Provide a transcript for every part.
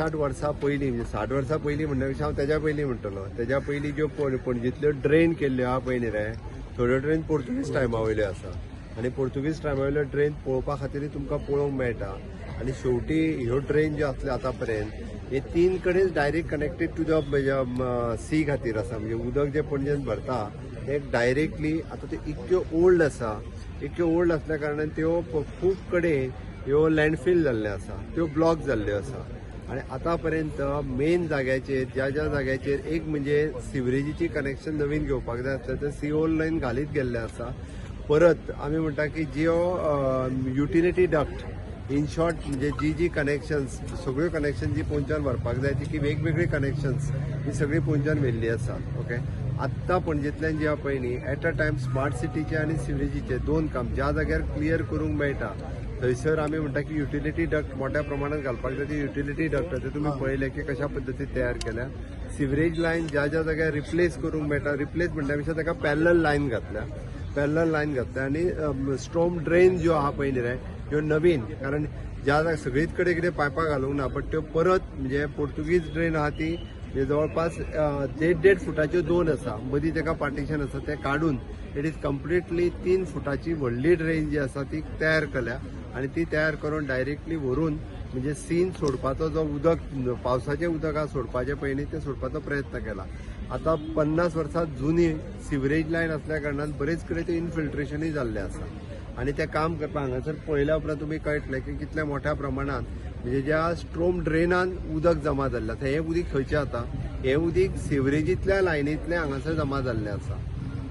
60 वर्सां पयलीं, म्हणजे 60 वर्सां पयलीं म्हणटा पेक्षा हांव तेज्या पयलीं म्हणटलो, तेज्या पयलीं ज्यो पणजेंतल्यो ड्रेन केल्ल्यो आहा पळय न्ही रे, थोड्यो ड्रेन पोर्तुगीज टायमा वयल्यो आसा आनी पोर्तुगीज टायमा वयल्यो ड्रेन पळोवपा खातीर तुमकां पळोवंक मेळटा. आनी शेवटी ह्यो ड्रेन ज्यो आसल्यो आतां पर्यंत, हे तीन कडेन डायरेक्ट कनेक्टेड टू the म्हणजे सी खातीर आसा. म्हणजे उदक जें पणजेन भरता तें डायरेक्टली आतां त्यो इतक्यो ओल्ड आसा, इतक्यो ओल्ड आसल्या कारणान त्यो खूब कडेन ह्यो लँडफील जाल्ल्यो आसा, त्यो ब्लॉक जाल्ल्यो आसा. आणि आतां पर्यंत मेन जाग्याचेर, ज्या ज्या जाग्याचेर एक म्हणजे सिवरेजीची कनेक्शन नवीन घेवपाक जाय आसलें तर सीओल लायन घालीत गेल्लें आसा. परत आमी म्हणटा की ज्यो युटिलिटी डक्ट, इन शॉर्ट म्हणजे जी जी कनेक्शन्स, सगळ्यो कनेक्शन जी पणच्यान व्हरपाक जाय ती की वेगवेगळी कनेक्शन्स ही सगळी पणच्यान व्हेल्ली आसा. ओके, आत्तां पणजेंतल्यान जे आहा पळय न्ही, एट अ टायम स्मार्ट सिटीचे आनी सिवरेजीचे दोन काम ज्या जाग्यार क्लियर करूंक मेळटा थंयसर आमी म्हणटा की युटिलिटी डक्ट मोठ्या प्रमाणात घालपाक जाय. ती युटिलिटी डक्ट ते तुमी पळयले की कशा पद्दतीन तयार केल्या. सिवरेज लायन ज्या ज्या जाग्यार रिप्लेस करूंक मेळटा, रिप्लेस म्हणल्या पेक्षा ताका पॅरलल लायन घातल्या, पॅरलल लायन घातल्या. आनी स्टॉर्म ड्रेन ज्यो आहा पळय न्ही रे, ह्यो नवीन, कारण ज्या जाग्यार सगळीच कडेन कितें पायपां घालूंक ना, बट त्यो परत म्हणजे पोर्तुगीज ड्रेन आहा ती म्हणजे जवळपास देड देड फुटाच्यो दोन आसा, मदीं ताका पार्टिशन आसा, तें काडून it is completely 3 फुटाची व्हडली ड्रेन जी आसा ती तयार केल्या. आनी ती तयार करून डायरेक्टली व्हरून म्हणजे सीन सोडपाचो जो उदक, पावसाचें उदक आहा सोडपाचें पळय न्ही, तें सोडपाचो प्रयत्न केला. आतां 50 वर्सां जुनी सिवरेज लायन आसल्या कारणान बरेच कडेन ते इनफिल्ट्रेशनूय जाल्लें आसा. आनी तें काम करपाक हांगासर पळयल्या उपरांत तुमी कळटलें की कितल्या मोठ्या प्रमाणात म्हणजे ज्या स्टॉर्म ड्रेनान उदक जमा जाल्लें आसा. हें उदीक खंयचें आतां? हें उदीक सिवरेजींतल्या लायनींतलें हांगासर जमा जाल्लें आसा,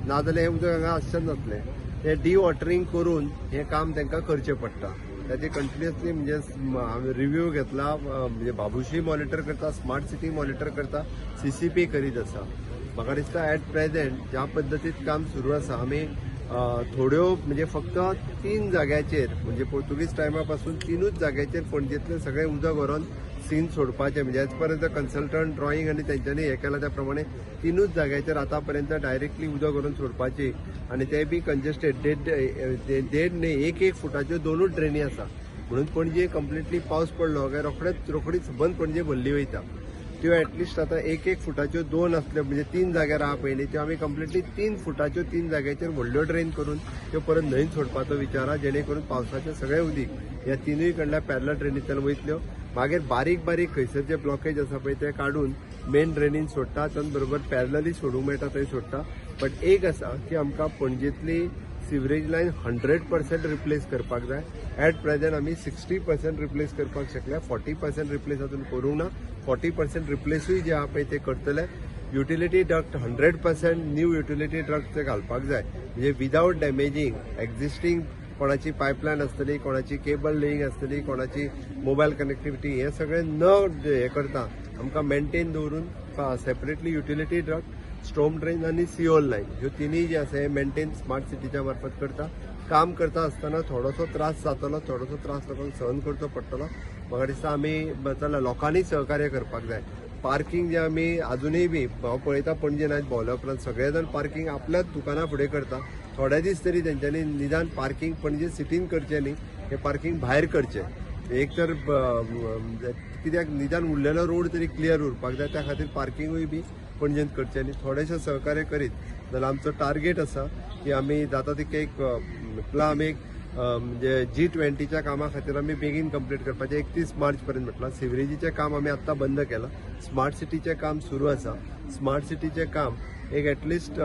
नाजाल्यार हें उदक हांगा आसचें नासलें. तें डिवॉटरींग करून हें काम तांकां करचें पडटा. ताचे कंटिन्युअसली म्हणजे हांवें रिव्यू घेतला, म्हणजे बाबूशी मॉनिटर करता, स्मार्ट सिटी मॉनिटर करता, सीसीपी करीत आसा. म्हाका दिसता एट प्रेझेंट ज्या पद्दतीन काम सुरू आसा, आमी थोड्यो म्हणजे फक्त तीन जाग्याचेर, म्हणजे पोर्तुगीज टायमा पासून तिनूच जाग्याचेर पणजेंतलें सगळें उदक व्हरोन सीन सोडपाचें, म्हणजे as per the consultant drawing आनी तेंच्यांनी हें केलां त्या प्रमाणे तिनूच जाग्याचेर आतां पर्यंत डायरेक्टली उदक व्हरून सोडपाची. आनी ते बी कंजेस्टेड, देड देड न्ही, एक एक फुटाच्यो दोनूच ड्रेनी आसा. म्हणून पणजे कंप्लिटली पावस पडलो काय रोखडेच रोखडीच बंद पणजे भरली वयता. त्यो एटलिस्ट आतां एक एक फुटाच्यो दोन आसल्यो, म्हणजे तीन जाग्यार आहा पयलीं, त्यो आमी कंप्लिटली 3 फुटाच्यो तीन जाग्याचेर व्हडल्यो ड्रेन करून त्यो परत न्हंयन सोडपाचो विचार आहा, जेणे करून पावसाचें सगळें उदीक ह्या तिनूय कडल्या पॅरलल ड्रेनींतल्यान वयतल्यो. मागीर बारीक बारीक खंयसर जे ब्लॉकेज आसा पळय ते काडून मेन ड्रेनीन सोडटा, त्याच बरोबर पॅरलली सोडूंक मेळटा थंय सोडटा. बट एक आसा की आमकां पणजेंतली सिवरेज लायन 100% रिप्लेस करपाक जाय. एट प्रेझेंट आमी 60% रिप्लेस करपाक शकल्या, 40% रिप्लेस अजून करूंक ना. 40% रिप्लेसूय जे आहा पळय ते करतले. Utility duct 100% new utility duct ते घालपाक जाय, म्हणजे विदावट डॅमेजींग एक्झिस्टींग कोणाची पायपलायन आसतली, कोणाची केबल लेईंग आसतली, कोणाची मोबायल कनेक्टिविटी, हे सगळें न हे करता आमकां मेंटेन दवरून separately utility duct, storm drain आनी सिओल लायन ह्यो तिनूय जे आसा हे मेंटेन स्मार्ट सिटीच्या मार्फत करता. काम करता आसतना थोडोसो त्रास जातलो, थोडोसो त्रास लोकांक सहन करचो पडटलो. म्हाका दिसता आमी चला लोकांनी सहकार्य करपाक जाय. पार्किंग जे आमी अजुनूय बी हांव पळयता, पणजे आयज भोंवल्या उपरांत सगळे जाण पार्किंग आपल्याच दुकाना फुडें करता. थोडे दीस तरी तेंच्यांनी निदान पार्किंग पणजे सिटीन करचें न्ही, हें पार्किंग भायर करचें. एक तर कित्याक निदान उरलेलो रोड तरी क्लियर उरपाक जाय, त्या खातीर पार्किंगूय बी पणजेंत करचें. आनी थोडेशें सहकार्य करीत जाल्यार आमचो टार्गेट आसा की आमी जाता तितकें एक म्हटलां आमी एक म्हणजे जी 20च्या कामा खातीर आमी बेगीन कंप्लीट करपाचें 31 मार्च पर्यंत म्हटलां. सिवरेजीचें काम आमी आत्तां बंद केलां, स्मार्ट सिटीचें काम सुरू आसा. स्मार्ट सिटीचें काम एक एटलिस्ट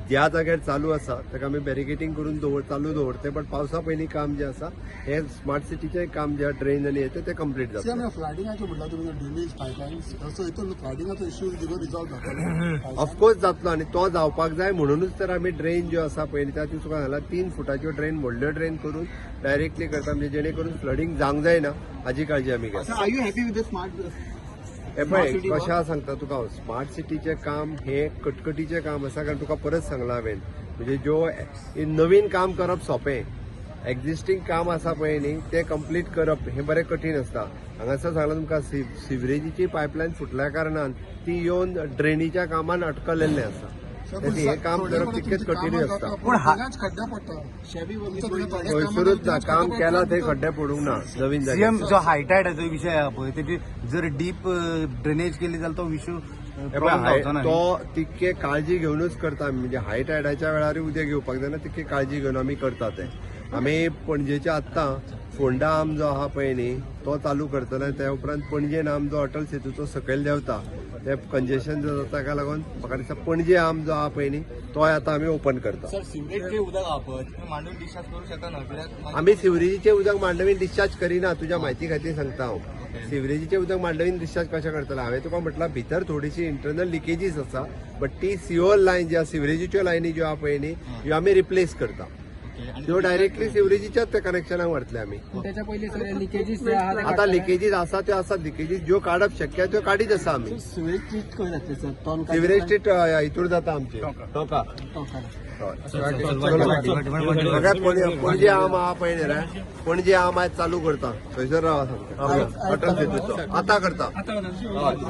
ज्या जाग्यार चालू आसा ताका आमी बॅरिकेटींग करून दवर चालू दवरतले, बट पावसा पयलीं काम जें आसा हें स्मार्ट सिटीचें काम जें ड्रेन आनी हें तें कंप्लीट जातलें. सीएम, फ्लडिंगाचें म्हणल्यार तुमी ड्रेनेज पायपलायन्स, सो हितून फ्लडिंगाचो इश्यू रिजॉल्व जातलो? ऑफकोर्स जातलो आनी तो जावपाक जाय म्हणूनच तर आमी ड्रेन ज्यो आसा पयलीं त्या तुका सांगला, 3 फुटाच्यो ड्रेन, व्हडल्यो ड्रेन करून डायरेक्टली करता, म्हणजे जेणे करून फ्लडींग जावंक जायना हाजी काळजी आमी घेता. Are you happy with the smart हे पळय, कशें सांगता तुका हांव, स्मार्ट सिटीचें काम हें कटकटीचें काम आसा, कारण तुका परत सांगलां हांवें, म्हणजे ज्यो हे नवीन काम करप सोंपें, एक्झिस्टींग काम आसा पळय न्ही तें कंप्लीट करप हें बरें कठीण आसता. हांगासर सांगलां तुमकां, सिवरेजीची पायपलायन फुटल्या कारणान ती येवन ड्रेनीच्या कामान अटकलेलें आसा. तें हें काम करप तितकेंच कठीणूय आसता. पूण खड्डे पडटा. खंयसरूच ना, काम केलां थंय खड्डे पडूंक ना नवीन सीएम जाग्यार. जो हायटायडाचो विशय आहा पळय, तेजी जर डीप ड्रेनेज केली जाल्यार तो विशय हे पळय, प्रॉब्लम जावचो ना. तो तितके काळजी घेवनूच करता आमी. म्हणजे हाय टायडाच्या वेळारूय उदक घेवपाक जायना, तितकी काळजी घेवन आमी करता तें. आमी पणजेच्या आत्तां फोंडा आम जो आहा पळय न्ही, तो चालू करतले. त्या उपरांत पणजेन आम जो अटल सेतूचो सकयल देंवता, ते कंजेशन जो जाता ताका लागून म्हाका दिसता पणजे आम जो आहा पळय न्ही, तोय आतां आमी ओपन करता. सर, सिवरेज उदक आहा पळय, तुमी मांडून डिस्चार्ज करू शकना कित्याक? आमी सिवरेजीचें उदक मांडवीन डिस्चार्ज करिना. तुज्या म्हायती खातीर सांगता हांव, सिवरेजीचें उदक मांडवीन डिस्चार्ज कशें करतले? हांवें तुका म्हटलां, भितर थोडीशी इंटरनल लिकेजीस आसा, बट ती सिओर लायन जी आसा, सिवरेजीच्यो लायनी ज्यो आहा पळय न्ही, ह्यो आमी रिप्लेस करता. त्यो डायरेक्टली सिवरेजीच्याच त्या कनेक्शनाक व्हरतले आमी. त्याच्या पयलीं सर, लिकेजीस जे आहा ते आता लिकेजीस आसा त्यो आसा. लिकेजीस ज्यो काडप शक्य आहा त्यो काडीत आसा आमी. सिवेज ट्रीट खंय जातले सर? दोन सिवरेज ट्रीट हितूर जाता आमचे टोका. सगळ्यात पणजे आम आहा पळय न्ही रे, पणजे आम आयज चालू करता. थंयसर रावा, सांगता, अटल सेतूचो आतां करता. हय.